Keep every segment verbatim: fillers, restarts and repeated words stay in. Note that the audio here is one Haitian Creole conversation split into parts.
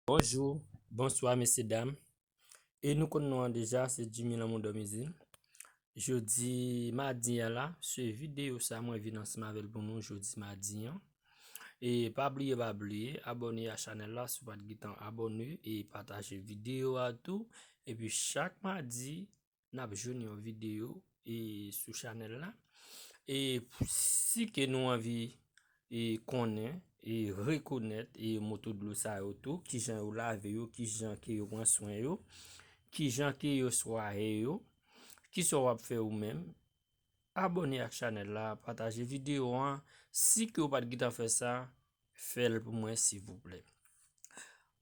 Bonjou, bonswa mesye dam. E nou konn non an deja, se Jimmy Lanmou Dòmizil. Jodi madi a la, se videyo sa mwen vin ansanm avè l pou nou jodi madi an. E pa bliye, pa bliye, abòne a chanèl la si w pa t gentan abòne e pataje videyo a tou. Epi chak madi, n ap jwenn yon videyo e sou chanèl la. E si ke nou anvi e konnen e rekonèt e moto dlo sa yo tou, kijan yo lave yo, kijan ke yo pran swen yo, kijan ke yo swaye yo, kisa w ap fè ou menm, abòne ak chanèl la, pataje videyo an. Si ke w pa t gentan fè sa, fè l pou mwen silvouplè.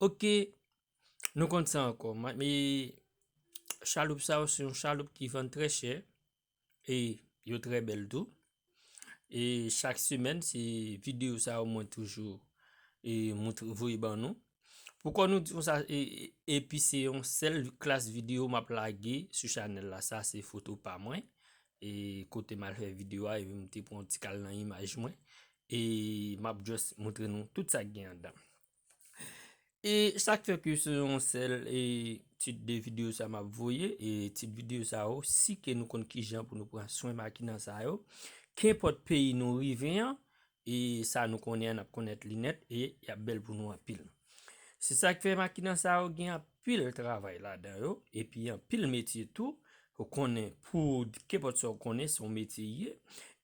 Oke, nou konn sa ankò. Ma- Me chaloup sa yo se yon chaloup ki vann trè chè e yo trè bèl tou. E chak semèn, se videyo sa yo mwen toujou e moutre, voye ban nou. Poukò nou di konsa, e, e- epi se yon sèl klas videyo m ap lage sou chanèl la. Sa se foto pa mwen. E kote m al fè videyo a, epi m te pran yon ti kal nan imaj mwen. E m ap just moutre nou tout sa k gen anndan. E sa k fè ke se yon sèl e tit de videyo sa m ap voye, e tit videyo sa yo, si ke nou konn kijan pou nou pran swen makina sa yo, kenpòt peyi nou rive an, e sa nou konnen an, n ap konèt li nèt, e y ap bèl pou nou anpil. Se sa k fè makina sa yo gen anpil travay ladan yo, epi anpil metye tou, ou konnen, pou kenpòt sa w konnen, se yon metye ye.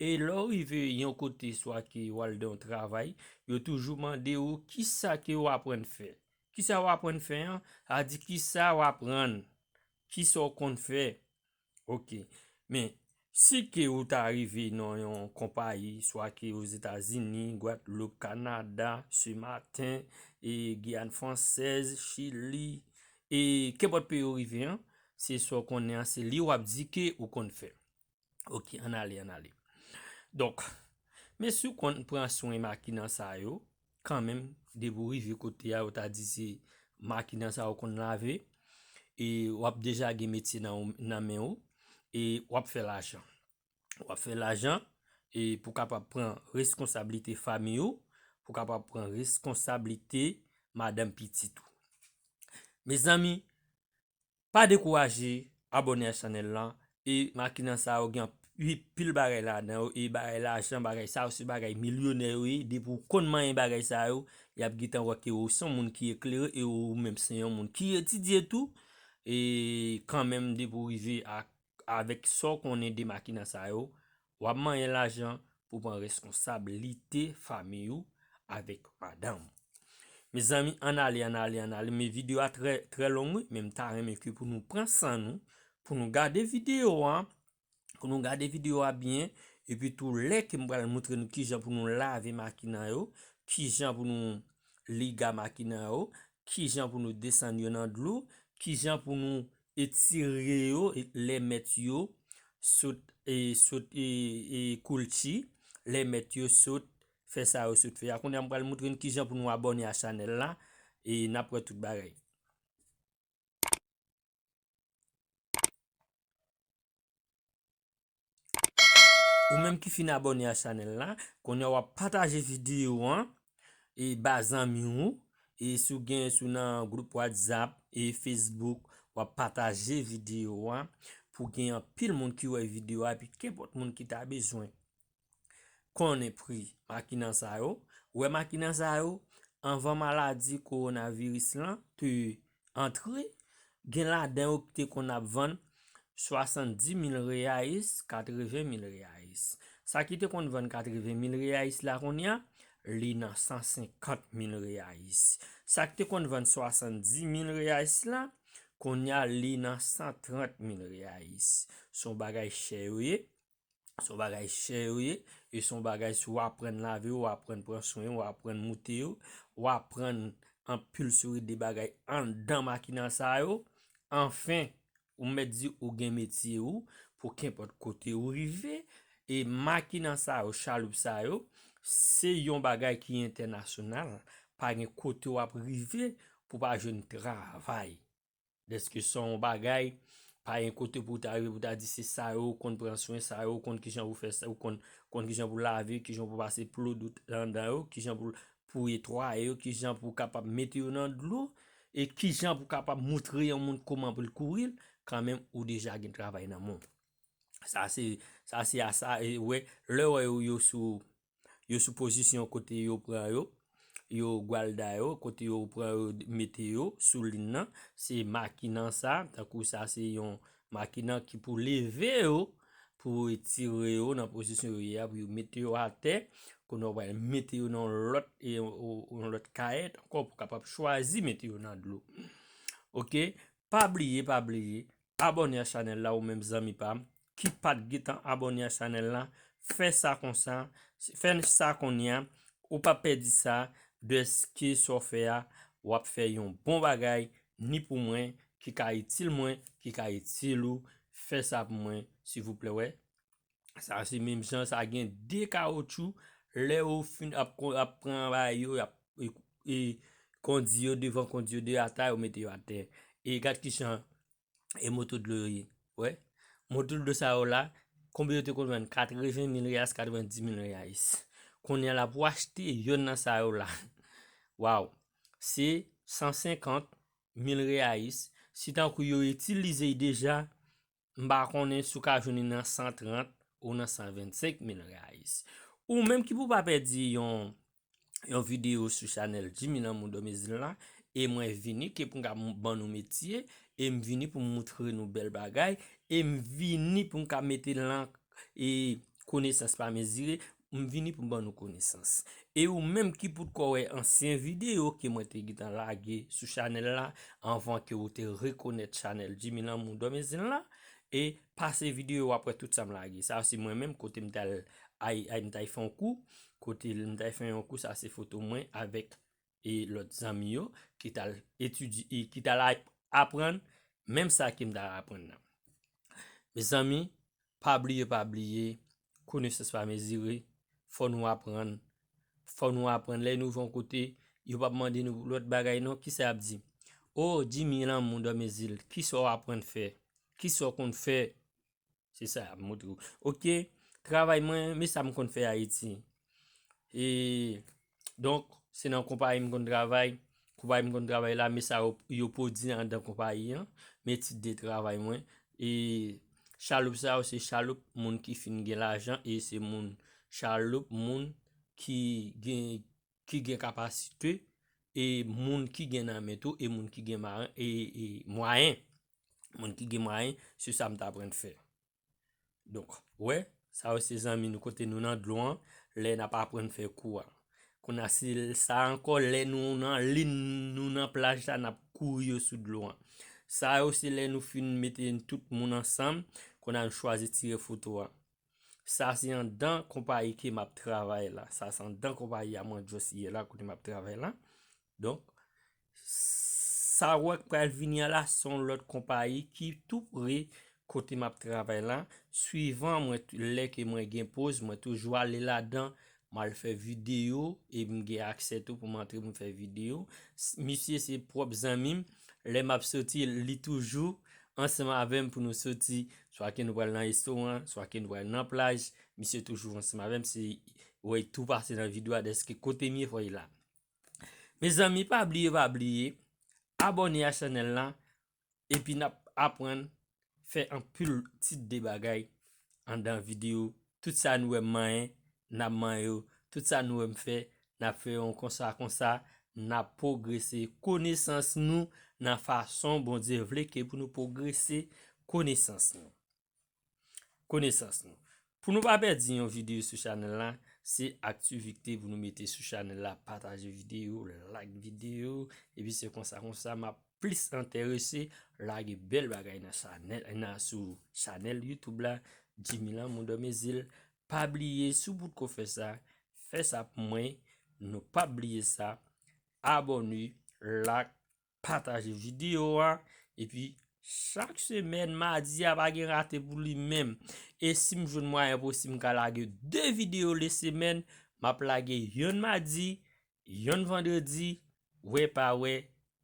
E lè w rive yon kote, swa ke w al nan yon travay, yo toujou mande w kisa ke w aprann fè. Kisa w aprann fè an? Sa di kisa w aprann, kisa w konn fè. Oke. Men, si ke ou ta rive nan yon konpayi, swa ke Ozetazini, Gwadloup, Kanada, Sematen, e Giyàn Fransèz, Chili, e kenpòt peyi ou rive an, se sa w konnen an, se li w ap di ke ou konn fè. Oke, ann ale, ann ale. Donk, men si w konn pran swen makina sa yo, kanmenm, depi w rive kote a, yo ta di se makina sa yo konn lave, e w ap deja gen metye nan, nan men w, e w ap fè lajan. W ap fè lajan, e pou kapab pran reskonsablite fanmi ou, pou kapab pran reskonsablite madanm pitit ou. Mezanmi, pa dekouraje, abòne a chanèl lan, e makina sa yo gen anpi- pil bagay ladan yo, e bagay lajan, bagay sa yo se bagay milyonè yo ye, depi w konn manyen bagay sa yo, y ap gentan wè ke ou se yon moun ki eklere, e ou menm se yon moun ki etidye tou, e kanmenm depi w rive a, avèk sa w konnen de makina sa yo, w ap manyen lajan pou pran reskonsablite fanmi ou avèk madanm ou. Mezanmi, ann ale, ann ale, ann ale. Men videyo a trè, trè long, wi, men m ta renmen ke pou nou pran san nou, pou nou gade videyo a, pou nou gade videyo a byen, epi tou lè ke m pral moutre nou kijan pou nou lave makina yo, kijan pou nou liga makina yo, kijan pou nou desann yo nan dlo, kijan pou nou etire yo, e lè mèt yo sot, e sot, e, e koulti, lè mèt yo sot fè sa yo sot fè a. Kounye a m pral moutre nou kijan pou nou abòne a chanèl la, e n ap wè tout bagay. Ou menm ki fin abòne a chanèl la, kounye a w ap pataje videyo an, e ba zanmi w, e si w gen, si w nan gwoup WhatsApp e Facebook, w ap pataje videyo an pou gen anpil moun ki wè videyo a, epi kenpòt moun ki ta bezwen konnen pri makina sa yo. Ou wè makina sa yo, anvan maladi kowonaviris lan te antre, gen ladan yo ki te konn ap vann swasanndis mil reyais, katreven mil reyais. Sa ki te konn vann katreven mil reyais la kounye a, li nan san senkant mil reyais. Sa ki te konn vann swasanndis mil reyais la, kounye a li nan san trant mil reyais. Se yon bagay chè yo ye. Se yon bagay chè yo ye, e se yon bagay si w aprann lave yo, w aprann pran swen yo, w aprann moute yo, w aprann anpil seri de bagay anndan makina sa yo. Anfen, ou mèt di ou gen metye ou pou kenpòt kote ou rive, e makina sa yo, chaloup sa yo, se yon bagay ki entènasyonal, pa gen kote w ap rive pou pa jwenn travay. Dèske se yon bagay, pa gen kote pou w ta rive pou w ta di se sa yo, ou konn pran swen sa yo, ou konn kijan pou fè sa, ou konn, konn kijan pou lave, kijan pou pase plo dou anndan yo, kijan pou, pou netwaye yo, kijan pou kapab mete yo nan dlo, e kijan pou kapab moutre yon moun kòman pou l kouri l, kanmenm ou deja gen travay nan men w. Sa se, sa se a sa, e, wè, lè wè yo, yo sou, yo sou pozisyon kote yo pran yo, yo gwalda yo, kote yo pran yo, mete yo sou liy nan, se makinan sa, tankou sa se yon makinan ki pou leve yo, pou retire yo nan pozisyon yo ye a, pou yo mete yo atè, kounye a w pral mete yo nan yon lòt, e, yon, yon lòt kayèt ankò pou kapab chwazi mete yo nan dlo. Oke? Pa bliye, pa bliye, abòne a chanèl la ou menm zanmi pa m, ki pa t gentan abòne a chanèl la, fè sa konsa, fè sa kounye a, ou p ap pèdi sa, dèske sa w fè a, w ap fè yon bon bagay, ni pou mwen, ki ka itil mwen, ki ka itil ou, fè sa pou mwen, silvouplè, wè. Sa se menm jan, sa gen de kawotchou, lè yo fin ap, ap pran bagay yo, y ap, e, e, kondi yo devan, kondi yo dèyè, ata yo mete yo atè. E gad kijan e moto dlo yo ye. Wè. Moto dlo sa yo la, konbyen yo te konn vann? Katreven mil reais, katrevendis mil reais. Kounye a la pou achte yonn nan sa yo la. Waw. Se san senkant mil reais. Si tankou yo itilize y deja, m pa konnen si w ka jwenn li nan san trant ou nan san vennsenk mil reais. Ou menm ki pou pa pèdi yon, yon videyo sou chanèl Jimmy Lanmou Dòmezil la, e mwen vini ke pou m ka m-, ban nou metye, e m vini pou m moutre nou bèl bagay, e m vini pou m ka mete lan, e konesans pa mezire, m vini pou m ban nou konesans. E ou menm ki poutko wè ansyen videyo ke mwen te gentan lage sou chanèl la, anvan ke ou te rekonèt chanèl Jimmy Lanmou Dòmezil la, e pase videyo w ap wè tout sa m lage. Sa se mwen menm kote m t al, ay, ay, m t al fè yon kou, kote m t al fè yon kou, sa se foto mwen avèk e lòt zanmi yo ki t al etidye, e ki t al ap-, aprann menm sa ke m t al aprann nan. Mezanmi, pa bliye, pa bliye, konesans pa mezire, fò nou aprann, fò nou aprann. Lè nou rive yon kote, yo p ap mande nou lòt bagay non, kisa y ap di? O, Jimmy Lanmou Dòmezil, kisa w aprann fè? Kisa w konn fè? Se sa y ap montre w. Oke, travay mwen, men sa m konn fè Ayiti. E, donk, se nan konpayi m konn travay. Konpayi m konn travay la, men sa yo, yo pwodui anndan konpayi an, men tit de travay mwen. E chaloup sa yo, se chaloup moun ki fin gen lajan, e se moun, chaloup moun ki gen, ki gen kapasite, e moun ki gen nan men tou, e moun ki gen maren, e, e mwayen. Moun ki gen mwayen, se sa m t aprann fè. Donk, wè, sa yo se zanmi nou kote nou nan dlo an, lè n ap aprann fè kou a. Kounye a se sa ankò, lè nou nan liy, nou nan plaj la, n ap kouri yo sou dlo an. Sa yo se lè nou fin mete tout moun ansanm, kounye a nou chwazi tire foto a. Sa se anndan konpayi ke m ap travay la. Sa se anndan konpayi a mwen just ye la, kote m ap travay la. Donk, sa w wè k pral vini an la, se yon lòt konpayi ki tou pre kote m ap travay la. Swivan mwen, lè ke mwen gen poz, mwen toujou ale ladan, m al fè videyo, e m gen aksè tou pou m antre pou m fè videyo. S-, misye se pwòp zanmi m. Lè m ap soti, li toujou ansanm avè m pou nou soti. Swa ke nou pral nan restoran, swa ke nou pral nan plaj, misye toujou ansanm avè m. Se, wè, tou pase nan videyo a, dèske kote m ye, fò l la. Mezanmi, pa bliye, pa bliye, abòne a chanèl la, epi n ap aprann fè anpil tit de bagay anndan videyo. Tout sa nou wè m manyen, n ap manyen yo. Tout sa nou wè m fè, n ap fè yo konsa, konsa, n ap pwogrese konesans nou nan fason Bondye vle ke pou nou pwogrese konesans nou. Konesans nou. Pou nou pa pèdi yon videyo sou chanèl la, se aktivite pou nou mete sou chanèl la, pataje videyo, like videyo, epi se konsa, konsa, m ap plis enterese lage bèl bagay nan chanèl, nan, sou chanèl YouTube la, Jimmy Lanmou Dòmezil. Pa bliye, si w potko fè sa, fè sa pou mwen, nou pa bliye sa, abòne, like, pataje videyo a, epi chak semèn, madi a pa gen rate pou li menm. E si m jwenn mwayen pou si m ka lage de videyo le semèn, m ap lage yonn madi, yonn vandredi, wè pa wè,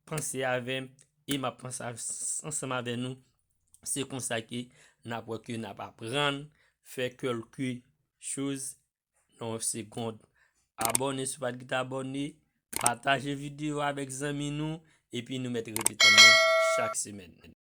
panse avè m, e m ap panse av-, ansanm avè nou. Se konsa ke n ap wè ke n ap aprann fè kèlke choz nan yon segond. Abòne si w pa t gentan abòne, pataje videyo avèk zanmi nou, Epi nou mèt rete tann mwen chak semèn.